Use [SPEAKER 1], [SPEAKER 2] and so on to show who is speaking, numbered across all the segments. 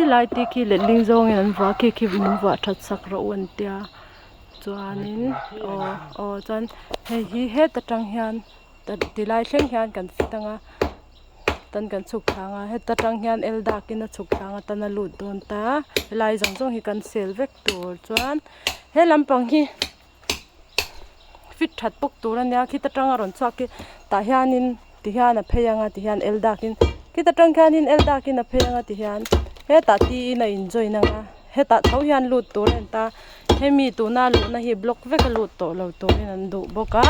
[SPEAKER 1] lai te khi letling zawngin an vuah a khi khi min vuah that sak rawh u an tia chuanin aw aw chuan hei hi heta tang hian tilai thleng hian kan fit anga tan kan chhuk thla anga heta tang hian el dakin a chhuk thla anga tan a lut dawn ta helai zawng zawng hi kan sel vek tur chuan he lampang hi fit that bawk tur ania khita tanga rawn chhuak hi tah hianin ti hian a phei anga ti hian el dakin khita tang khianin el dakin a phei anga ti hian hetah ti in a in join anga hetah tho hian lut tur a ni ta hemi tuna luhna hi block vek a lut tawh lo turin an duh bawk a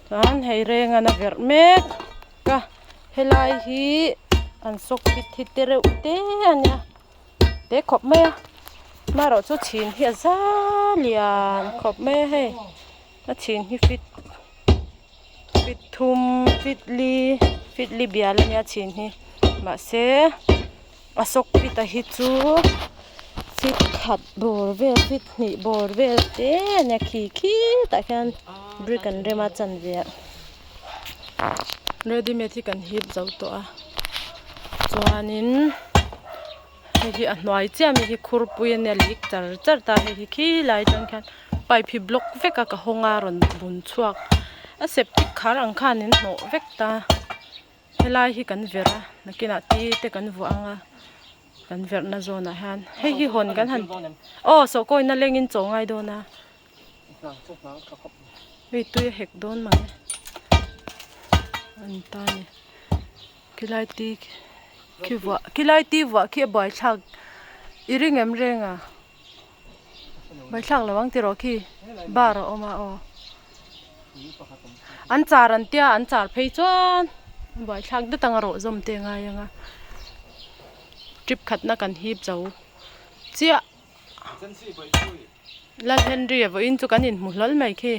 [SPEAKER 1] chuan hei reng an a verh mek a helai hi an sawk fit hi te reuh te ania. Te khawp mai a amaherawh chu chhin hi a za lian khawp mai a hei a chhin hi fit fit thum fit li fit li bial ania chhin hi mahse a sawk fit a hi chu fit khat bawr vel fit hnih bawr vel te ania khi khi tah khian brick an rem a chanve ah ready made hi kan hip zo tawh a chuanin hei hi a hnuai chiah ami hi khurpui ania lik char char ta hei hi khilai atang khian pipe hi block vek a ka hawng a rawn bun chhuak a septic khar ang khan in hnawh vek ta helai hi kan verh a nakinah ti te kan vuah ang a kan verhna zawnah hian hei hi hawn kan han aw sawhkawina lengin chaw ngai dawn a. Hei tui a hek dawn mang e an ta ni khilai ti khi vuah khilai ti vuah khi a buaithlak i ring em reng a buaithlak lo ang tiraw khi bar a awm a aw an char an tia an char phei chuan a buaithlak dat ang a rawh zawm te a ngai ang a trip khatna kan hip zo chiah. Lal Henry a vawiin chu kan inhmu hlawl mai khi.